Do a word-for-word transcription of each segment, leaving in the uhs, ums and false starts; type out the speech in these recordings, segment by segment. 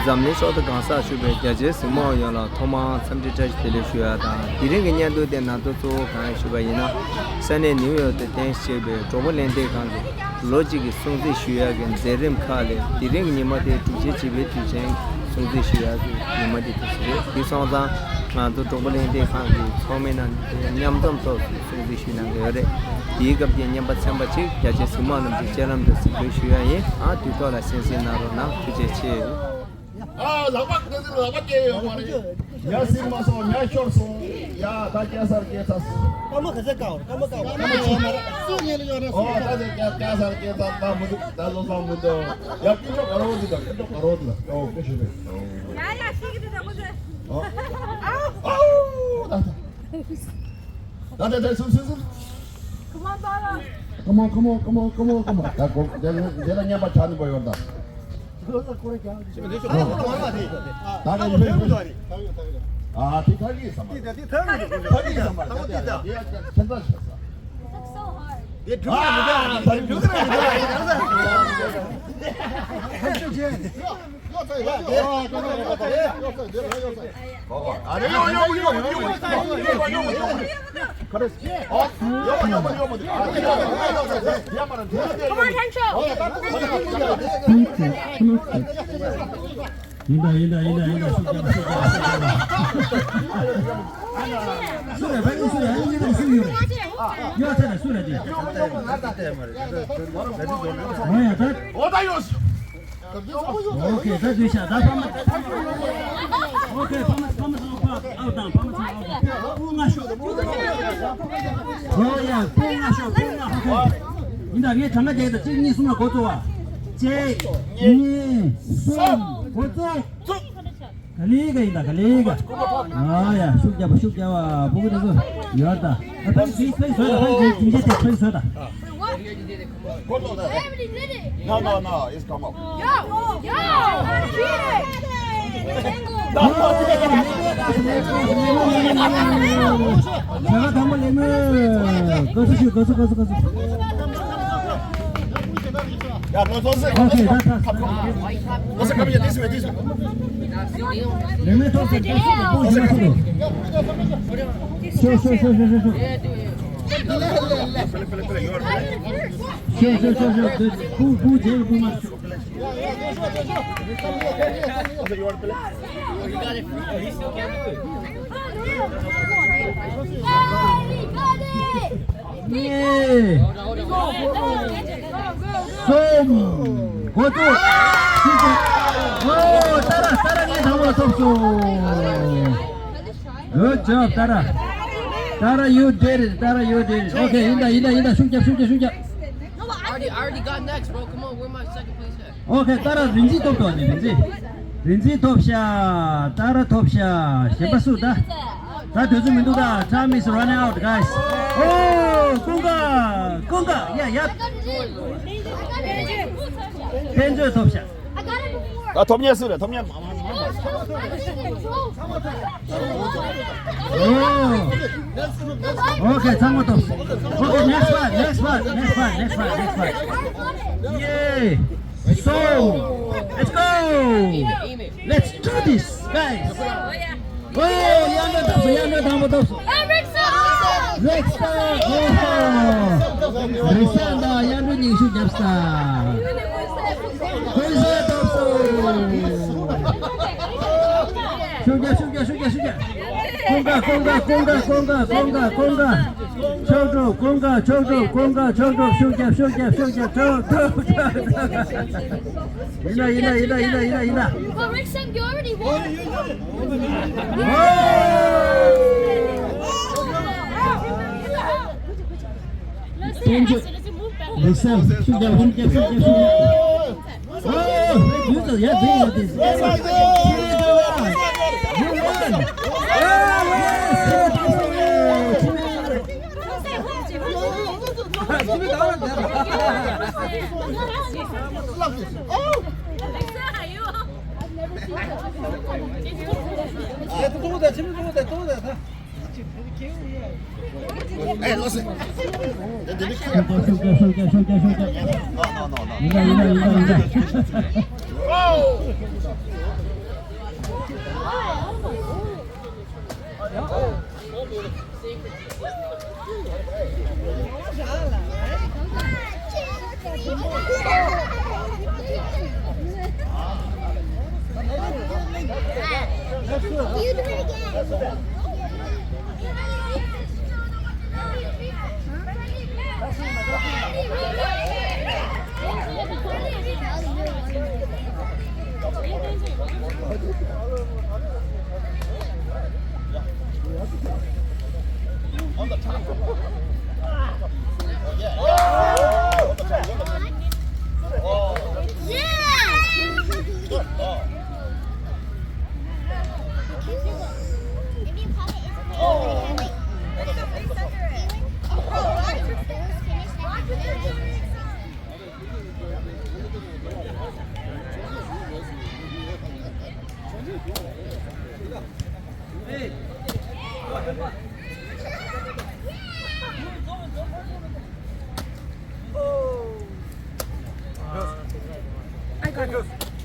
འཛམ་གླིང་ཕྱོགས་མཐའི་གང་སར་བཞུགས་པའི་རྒྱ་ཆེའི་གཟིགས་མོ་བ་ཡོངས་ལ་ཐོག་མར་འཚམས་འདྲི་བཀྲ་ཤིས་བདེ་ལེགས་ཞུ་ཡ་དང་། དེ་རིང་གི་བརྙན་ཐུང་དེ་ནང་དུ་གཙོ་བོ་གང་ཡིན་ཞུས་པ་ཡིན་ན། ས་གནས་ནིའུ་ཡོག་ཏུ་རྟེན་གཞི་བྱས་པའི་གྲོགས་པོ་གླེང་སྟེགས་ཁང་གི་ལོ་གཅིག་གི་སྲུང་བརྩི་ཞུ་ཡ་གི་མཛད་རིམ་ཁག་ལས་དེ་རིང་གི་ཉི་མ་དེ་གྲུབ་ཆའི་བྱིས་པའི་དུས་ཆེན་གྱི་སྲུང་བརྩི་ཞུ་ཡ་གི་ཉི་མ་དེ་དུས་སུ་རེད། དེ་སོང་ཙང་ང་ཚོ་གྲོགས་པོ་གླེང་སྟེགས་ཁང་གི་ཚོགས་མི་རྣམས་མཉམ་འཛོམས་ཐོག་སྲུང་བརྩི་ཞུས་གནང་གི་ཡོད་རེད། དེའི་སྐབས་ཀྱི་རྔན་པ་ཚན་པ་གཅིག་རྒྱ་ཆེ་གཟིགས་མོ་རྣམས་ཀྱི་སྤྱན་ལམ་དུ་གཟིགས་འབུལ་ཞུ་ཡ་ཡིན། ཨ་དུས་ཐོག་ལ་གསན་གཟིགས་གནང་རོགས་གནང་། ཐུགས་རྗེ་ཆེ། ཨ་ལག་པ་ཁ་ཟིག་ལག་པ་སྐྱེས་ཡོད་མ་རེད། ཉ་སྲིན་མ་སོང་། ཉ་ཤོར་སོང་། ཡ་ད་སྐྱེ་སར་སྐྱེ་ཚར་སོང་། སྐར་མ་ག་ཚད་བཀག་སྐར་མ་བཀག་སྐར་མ་བཅོ་མ་རེད། སུ་ཉལ་ཡོད་ན་སུ། ཨོ་ད་ཟེར་སྐྱེ་སྐྱེ་སར་སྐྱེ་ཚར། ད་མི་འདུག་ད་ལོ་སང་མི་འདུག་ཡ་སྐྱེ་ཆོག་ག་རོ་འདི་དང་སྐྱེ་ཆོག་ག་རོ་འདི་དང་ཨོ་སྐྱེ་ཤོད་རེད། ཡ་ཡ་ཤི་གི་འདུག་ད་ཁོ་ཚོས། ཨོ་ཨོ་ད་ད། ད་ད་ད་སུ་སུ་སུ། Come on, Bala. Come on, come on, come on, come on, come on. ད་གོ་དེ་དེ་ལ་ཉན་པ་ཆགས་ནི་པོ་ཡོད་ད། ད་ད་ཡིན་པས། ཨ་དེ་ཐར་གི་ས་མ། ཐར་གི་ས་མ། ད་ད་ཡ་ཁྱེད་ད་ཤ་ས། It's so hard. ཨ་ད་ཡིན་པས། ཡིན་ད་ཡིན་ད་ཡིན་ད་ཡིན་ད། ཤུགས་རྒྱབ་ཤུགས་རྒྱབ་ཤུགས་རྒྱབ། སུ་རེད། ཕ་གི་སུ་རེད། ཨ་ནི་ཉིད་ལ་སུ་ཡོད་རེད། ཡོད་ཚད་ལ་སུ་རེད་དེ། ཨོ་ཡ་ད། ཨོ་ད་ཡོད། ཨོ་ཁེ་ད་དུས་ཤ་ད་ཕ་མ། ཨོ་ཁེ་ཕ་མ་ཕ་མ་ཚང་ཕ་ཨའོ་དང་ཕ་མ་ཚང་ཨའོ་དང་སྤུ་ལྔ་ཤོག་ཨོ་ཡ་སྤུ་ལྔ་ཤོག་སྤུ་ལྔ་ཧ་ཧ། ཡིན་ད་ངས་གྲངས་ཀ་རྒྱག་ད་གཅིག་གཉིས་གསུམ་ལ་འགོ་བཙུགས་པ། གཅིག་གཉིས་གསུམ་འགོ་བཙུགས། ག་ལེ་ག་ཡིན་ད་ག་ལེ་ག་ཨ་ཡ་ཤུགས་རྒྱབ་པ་ཤུགས་རྒྱབ་པ་སྤུ་གུ་དེ་ཚོ་ཡོད་ད། ཨ་ཕ་གི་ཕ་གི་བཟོས་ད་ཕ་གི་གི་ཇིང་ཆེ་དེ་ཕ་གི་བཟོས་ད། No, no, no, it's come up. Yo, yo, yo. ད་ལྟ་དང་པོ་ལེགས་མོ། དགའ་བསུ་ཞུ། དགའ་བསུ་དགའ་བསུ་དགའ་བསུ། Yeah, no, don't say. Okay, that's us. Come, come, come. Don't say, come here, this way, this way. Let me talk to you. Sure, sure, sure, sure, sure. Sure, sure, sure, sure. Who, who, Jerry, who must? གཉིས། གསུམ། འགོ་བཙུགས། ཨོ་ཏཱ་ར་ཏཱ་ར་ངས་དང་པོ་ཐོབ་སོང་། Good job ཏཱ་ར། ཏཱ་ར་you did it. ཏཱ་ར you did it. Okay ཡིན་ད་ཡིན་ད་ཡིན་ད། ཤུགས་རྒྱབ་ཤུགས་རྒྱབ་ཤུགས་རྒྱབ། Ardi, I already got next, bro. Come on, where my second place at? Okay ཏཱ་ར་རིན་ཆེན་ཐོབ་ཐོབ་ནི་རིན་ཆེན། རིན་ཆེན་ཐོབ་ཤག་ཏཱ་ར་ཐོབ་ཤག་གཞན་པ་སུ་ད། ད་དུས་ཚོད་མི་འདུག་ད། Time is running out, guys. Oh ཀུན་དགའ། ཀུན་དགའ། ཡ་ཡ། དཔལ་མཛོད་ཐོབ་ཤག་ད་ཐོབ་མཁན་སུ་རེད། ཐོབ་མཁན་མ་མ་མ། Oh. Okay ཚང་མ་ཐོབ། Okay next one, next one, next one, next one, next one. Yay. So let's go. Let's do this, guys. Oh ཡ་ན་ཐོབ་སོང་། ཡ་ན་དང་པོ་ཐོབ་སོང་། རེག་སན། ཨོ་ཧོ། རེག་སན་དང་ཡ་ན་གཉིས་ཤུགས་རྒྱབ་ས། ཀུན་བཟང་ཐོབ་སོང་། ཤུགས་རྒྱབ་ཤུགས་རྒྱབ་ཤུགས་རྒྱབ་ཤུགས་རྒྱབ། ཀུན་དགའ་ཀུན་དགའ། ཕྱོགས་སྒྲུབ། ཀུན་དགའ་ཕྱོགས་སྒྲུབ། ཀུན་དགའ་ཕྱོགས་སྒྲུབ། ཤུགས་རྒྱབ་ཤུགས་རྒྱབ་ཤུགས་རྒྱབ། ཕྱོགས་སྒྲུབ་ཕྱོགས་སྒྲུབ། ཡིན་ན་ཡིན་ན་ཡིན་ན་ཡིན་ན་ཡིན་ན། Well, Rick Sam, you already won. Let's see. Rick Sam, ཤུགས་རྒྱབ། ཤུགས་རྒྱབ། ཤུགས་རྒྱབ། ཤུགས་རྒྱབ། Oh, you just, yeah, do this. Yes, I did. You won. Oh, yes. Hey, listen. No, no, no, no.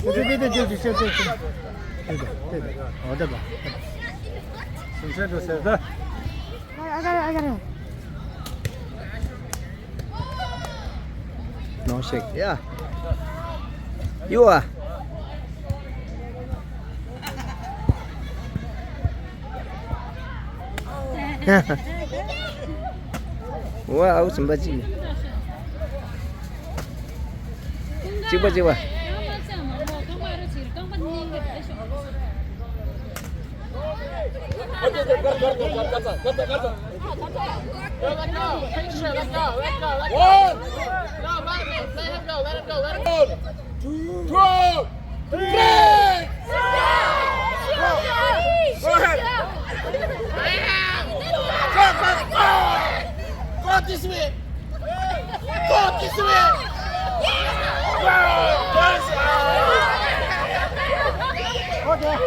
You do it again. No shake. Yeah. You are. Wow, somebody. Chiba, chiba. One. Two. Three. Go ahead. Go, go, go. Go this way. Go this way. Go, go. Okay.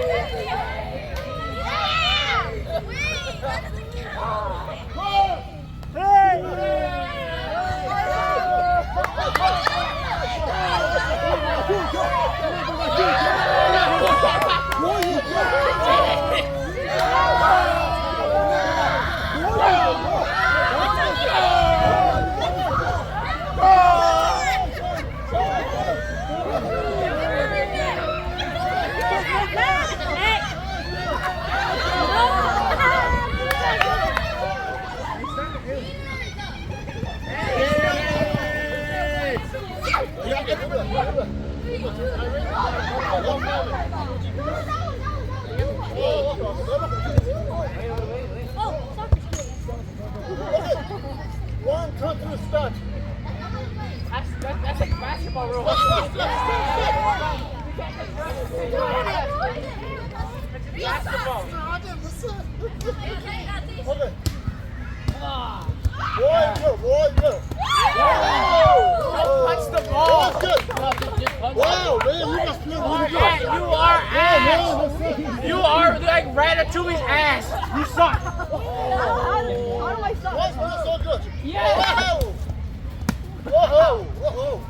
One, two, three, start. That's, that's, that's like basketball rules. Stop, stop, stop, stop. Basketball. Okay. Boy, bro, boy, bro. Don't touch the ball. That's good. Wow, man, you must feel really good. You are ass. You are like Ratatouille's ass. You suck. How do I suck? That's, that's so good. Yeah. Wow. Whoa, whoa.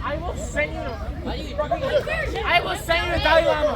I will send you. I will send you the Dalai Lama.